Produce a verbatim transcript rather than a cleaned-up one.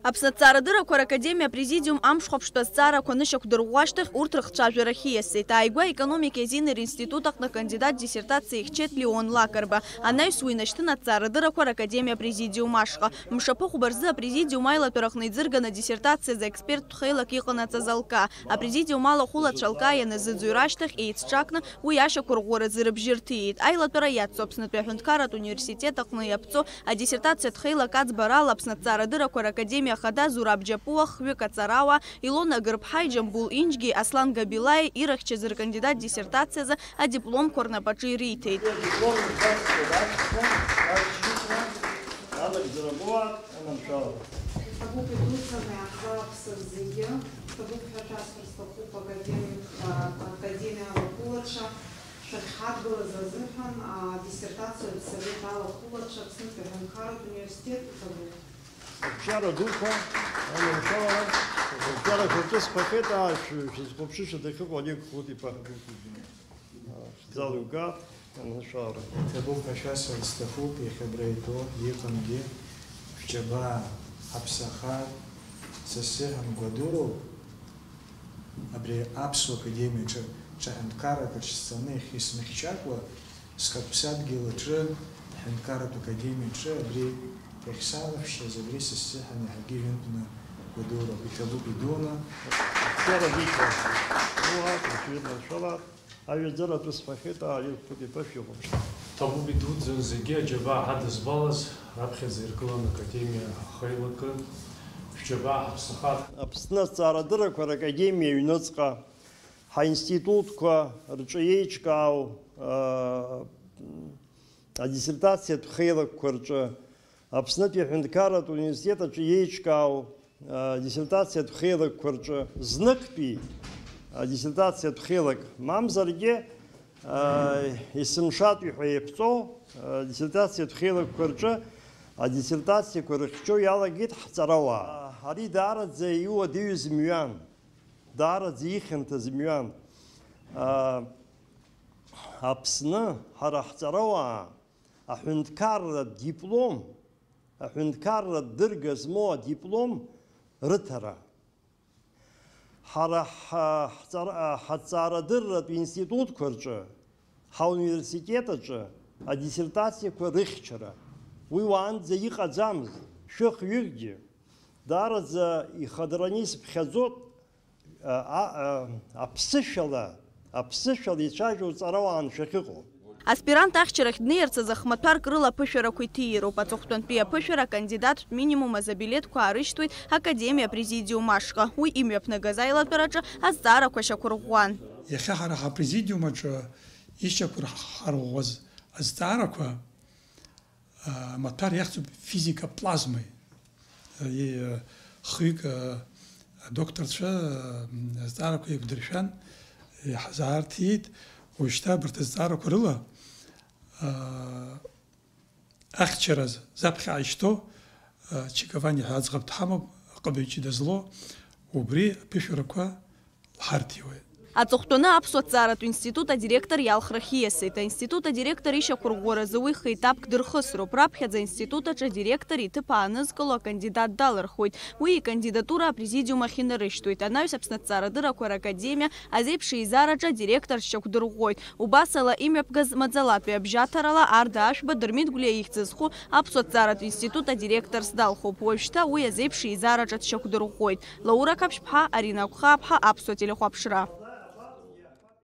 Аԥсны аҭҵаарадыррақәа ракадемиа апрезидиум амшхәаԥштә азҵаарақәа анышьақәдырӷәӷәа ашьҭахь, урҭ рыхҵәажәара ахьиасит. Ааигәа аекономикеи азинеи ринститут аҟны акандидат диссертациа ихьчеит Леон Лакрба. Анаҩс уи инашьҭын аҭҵаарадыррақәа ракадемиа апрезидиум ашҟа. Мшаԥыхәба рзы апрезидиум аилатәараҟны иӡырганы адиссертациазы аексперттә хеилак иҟанаҵаз алка. Апрезидиум алахәылацәа алка ианазыӡырҩ ашьҭахь, еицҿакны уи ашьақәырӷәӷәаразы рыбжьы рҭиит. Аилатәара иацу Аԥснытәи аҳәынҭқарратә университет аҟны иаԥҵоу адиссертациатә хеилак аӡбарала Аԥсны аҭҵаарадыррақәа ракадемиа ахада Зураб Џьапуа, хҩык аҵарауаа, Илона Гырԥҳаи Џьамбул Инџьгьи, Аслан Габилаи ирыхьчаз ркандидат диссертациазы адипломқәа рнапаҿы ириҭеит. Ҭабуп идуӡӡаны иаҳзааԥсаз зегьы, ҭабуп ҳәа шәасҳәар сҭахуп академик, а, академиа алахәылацәа, шәахьҳадгылаз азыҳәан, а, диссертациатә совет алахәылацәа Аԥснытәи аҳәынҭқарратә университет иҭабуп. Ақәҿиара дуқәа, аманшәалара, ақәҿиарақәа рҿы сԥахьеит, аа, шә-, шәызхәаԥшышьа дахьыҟоу Олег Хәыт-иԥа. Хьӡала иугап, аманшәалара. Иҭабуп ҳәа шәасҳәарц сҭахуп, иахьа абра итәоу, иҟамгьы, шәџьабаа ҳаԥсахааит, са сзыҳәан гәадуроуп, абри аԥсуа академиаҿы ҽа ҳәынҭқаррак рҿы сцаны иахьысмыхьчакәа, схатә ԥсадгьыл аҿы, аҳәынҭқарратә академиаҿы абри иахьсалафшьаз, абри са сзыҳәан иаҳагьы ҩынтәны гәадуроуп, иҭабуп идуны. Ақәҿиара дуқәа, уа, очевидно, шәала. Аҩаӡаратәы сфахьеит, аа, ирхәҭеит, иԥышә иҟоуп. Ҭабуп идуӡӡан зегьы аџьабаа ҳадызбалаз, раԥхьаӡа иргылан академиа ахеилакы, шәџьабаа ҳаԥсахааит. Аԥсны аҭҵаарадыррақәа ракадемиа аҩныҵҟа ҳаинститутқәа рҿы еиҿкаау, аа, адиссертациатә хеилакқәа рҿы Аԥснытәи аҳәынҭқарратә университет аҿы еиҿкаау, а, диссертациатә хеилакқәа рҿы зныктәи, а, диссертациатә хеилак мамзаргьы, а, есымшатәи ҳәа иаԥҵоу, а, диссертациатә хеилакқәа рҿы адиссертациақәа рыхьчо иалагеит ҳҵарауаа. Ари даараӡа иуадаҩыз мҩан, даараӡа ихьанҭаз мҩан. А, Аԥсны ҳара ҳҵарауаа аҳәынҭқарратә диплом, аҳәынҭқарратә дырга змоу адиплом рыҭара. Ҳара ҳа-, ҳҵара-, ҳаҭҵаарадырратә институтқәа рҿы, ҳауниверситет аҿы адиссертациақәа рыхьчара, уи уаанӡа иҟаӡамызт, шәых-ҩыкгьы. Даараӡа ихадараны исыԥхьаӡоит, а, а, а, аԥсышәала, аԥсышәала ицәажәо ҵарауаан шәахьыҟоу. Аспирант ахьчарахь днеирц азы хмаҭәарк рыла аԥышәарақәа иҭиироуп. Аҵыхәтәантәи аԥышәара акандидаттә минимум азы абилеҭқәа аарышьҭуеит Академиа апрезидиум ашҟа. Уи имҩаԥнагаз аилатәараҿы азҵаарақәа шьақәырӷәӷәан. Иахьа ҳара ҳапрезидиум аҿы ишьақәырҳарӷәӷәаз азҵаарақәа, а, амаҭәар иахьӡуп физика плазмеи. Е, хҩык, а, адокторцәа, а, азҵаарақәа еиқәдыршәан, иаҳзаарҭиит. Уажәшьҭа абарҭ азҵаарақәа рыла, а, ахьчараз заԥхьа ишьҭоу, а, Чиковани ҳәа аӡӷаб дҳамоуп, аҟыбаҩ ҷыда злоу, убри аԥышәарақәа лҳарҭиуеит. Аҵыхәтәаны аԥсуа ҭҵааратә институт адиректор иалхрахь ииасит. Аинститут адиректор ишьақәырӷәӷәаразы уи хеиҭаԥк дырхысроуп. Раԥхьаӡа аинститут аҿы адиректор иҭыԥ аанызкыло акандидат далырхуеит. Уи икандидатура апрезидиум ахь инарышьҭуеит. Анаҩс Аԥсны аҭҵаарадыррақәа ракадемиа азеиԥш еизараҿы адиректор шьақәдырӷәӷәоит. Убасала имҩаԥгаз маӡалатәи абжьаҭарала Арда Ашәба Дырмит Гәлиа ихьӡ зху аԥсуа ҭҵааратә институт адиректорс далхуп. Уажәшьҭа уи азеиԥш еизараҿы дшьақәдырӷәӷәоит. Лаура Қаԥшьԥҳа, Арина Агәхааԥҳа, Аԥсуа телехәаԥшра.